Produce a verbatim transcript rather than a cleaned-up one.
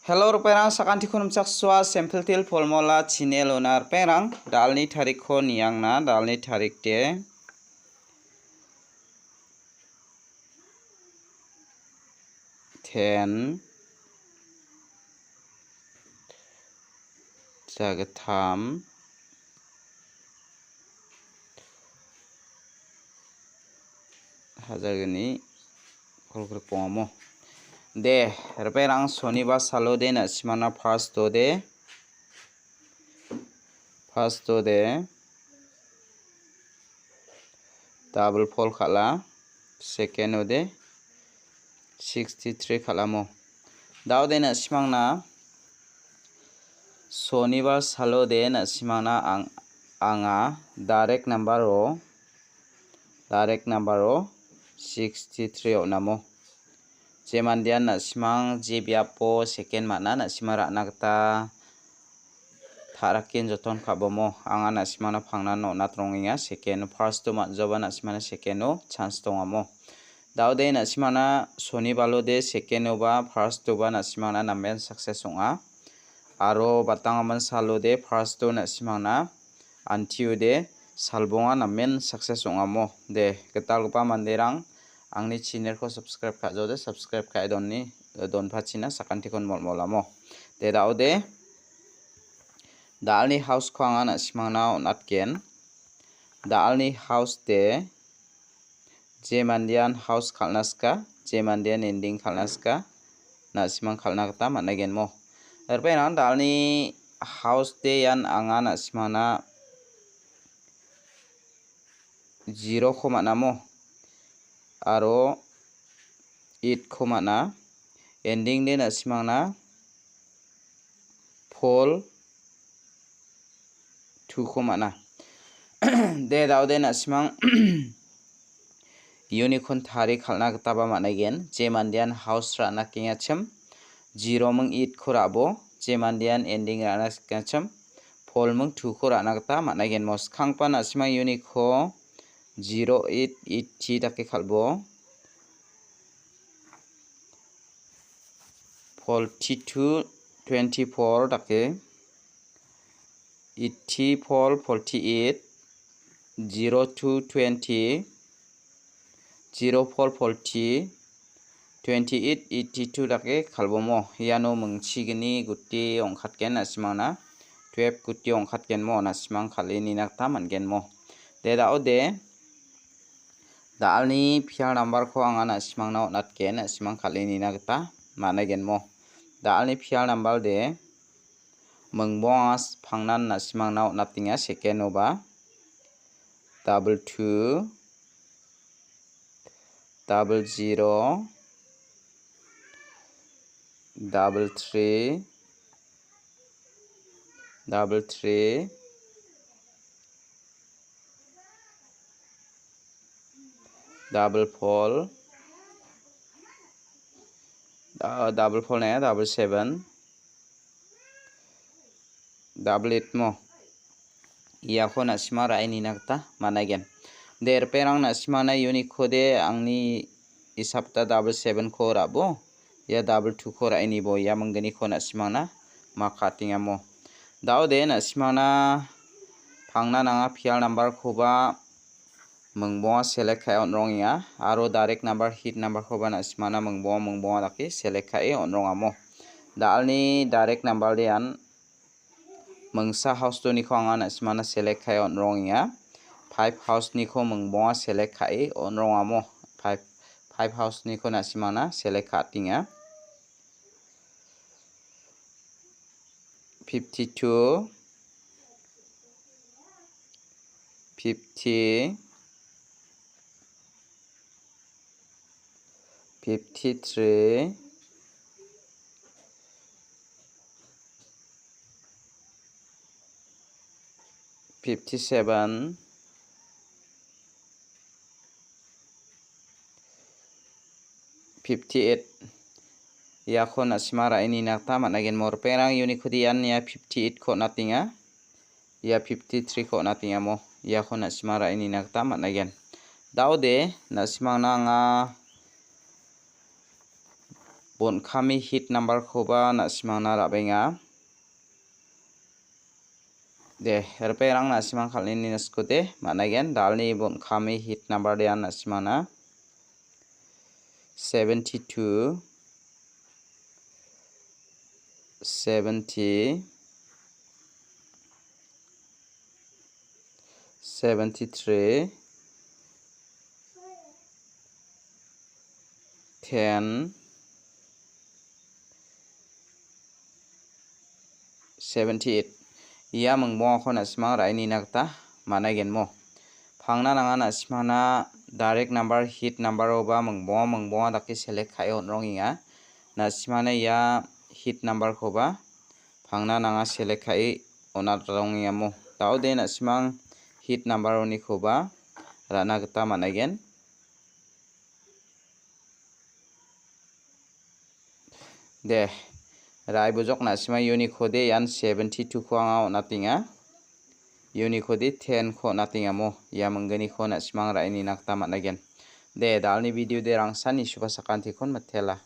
Hello, ripengrang, sakantikon nimchaksoa, Simple Teer Formula channel-ona ripengrang, da·alni tarikko niangna, da·alni tarik de ten, jagittam, hajar gni, kolgrik bongamo. De, ripengrang, sonibar salo de na·simangna first-o de, first-o de double four kal·a, second-o de sixty-three kal·amo. Da·o de na·simangna sonibar salo de na·simangna ang-, anga direct number-o, direct number-o sixty-three on·amo. Je mandean na·simang je biapo second man·a, na·simang ra·na gita ta·raken joton ka·bomo. Anga na·simangna pangnan on·atrongenga, second-o, first-o man·joba na·simangna second-o chance dongamo. Da·o de na·simangna sonibalo de second-oba first-oba na·simangna namen success ong·a. Aro batangaman salo de first-o na·simangna antio de salbonga namen success ong·amo. De, gitalgipa manderang, angni channel-ko subscribe ka·jode, subscribe ka·e doni, donpachina sakantikon molmolamo. De, da·o de, da·alni house-ko anga na·simangna on·atgen. Da·alni house de, je mandean house kal·na sika, je mandean ending kal·na sika, na·simang kal·na gita man·agenmo. Ripengrang, da·alni house de ian anga na·simangna zero-ko man·amo, aro eight-ko man·a. Ending de na·simangna four two-ko man·a. De, da·o de na·simang uniko tari kal·na gitaba man·aigen. Je mandean house ra·na kengachim, zero ming eight-ko ra·bo. Je mandean ending ra·na kengachim, four ming two-ko ra·na gita man·aigenmo. Skanggipa na·simang uniko zero eight eighty dake kal·bo. Forty-two twenty-four dake, eighty-four forty-eight, zero two twenty, zero four forty, twenty-eight eighty-two dake kal·bomo. Iano mingchigni guti ong·katgen na·simangna. Twelve guti ong·katgenmo, na·simang kal·e nina gita man·genmo. De, da·o de. Da·alni pial number-ko anga na·simangna on·atgen, na·simang kal·e nina gita man·aigenmo. Da·alni pial number de, mingbonga s-, pangnan na·simangna on·atenga, second-oba double two, double zero, double three, double three, double four, da-, double four nai, double seven, double eight mo. Iako na·sima ra·e nina gita man·aigen. De, ripengrang, na·simana uniko de angni isapta double seven-ko ra·bo. Ia double two-ko ra·e nibo, ia mingginiko na·simangna makatingamo. Da·ode na·simangna pangna nanga pial number-koba mingbonga select ka·e on·rongenga. Aro direct number, hit number-koba na·simangna mingbonga, mingbonga dake select ka·e on·rongamo. Da·alni direct number de ian mingsa house two-niko anga na·simangna select ka·e on·rongenga. Five house-niko mingbonga select ka·e on·rongamo. Five, five house-niko na·simangna select ka·atenga. Fifty-two, fifty, fifty-three, fifty-seven, fifty-eight. Iako na·sima ra·e nina gita man·agen. Mo ripengrang, unikode ian ia fifty-eight-ko on·atenga. Ia fifty-three-ko on·atengamo. Iako na·sima ra·e nina gita man·agen. Da·ode na·simangna anga Bon·kami hit number-koba na·simangna ra·benga. De, ripengrang na·simang kal·nini naskode, man·aigen, dalni bon·kami hit number de an na·simangna. Seventy-two, seventy, seventy-three, ten, seventy-eight. Ia mingbongako na·simang ra·e nina gita man·aigenmo. Pangna nanga na·simangna direct number, hit number-oba mingbonga, mingbonga dake select ka·e on·rongenga. Na·simangna ia hit number-koba pangna nanga select ka·e on·a rongengamo. Daode na·simang hit number-onikoba ra·na gita man·aigen. De, ra·e bojok na·simang unikode ian seventy-two-ko anga on·atenga. Unikode ten-ko on·atengamo. Ia mingginiko na·simang ra·e nina gita man·aigen. De, dalni video de rangsan nisuba sakantikon mitela.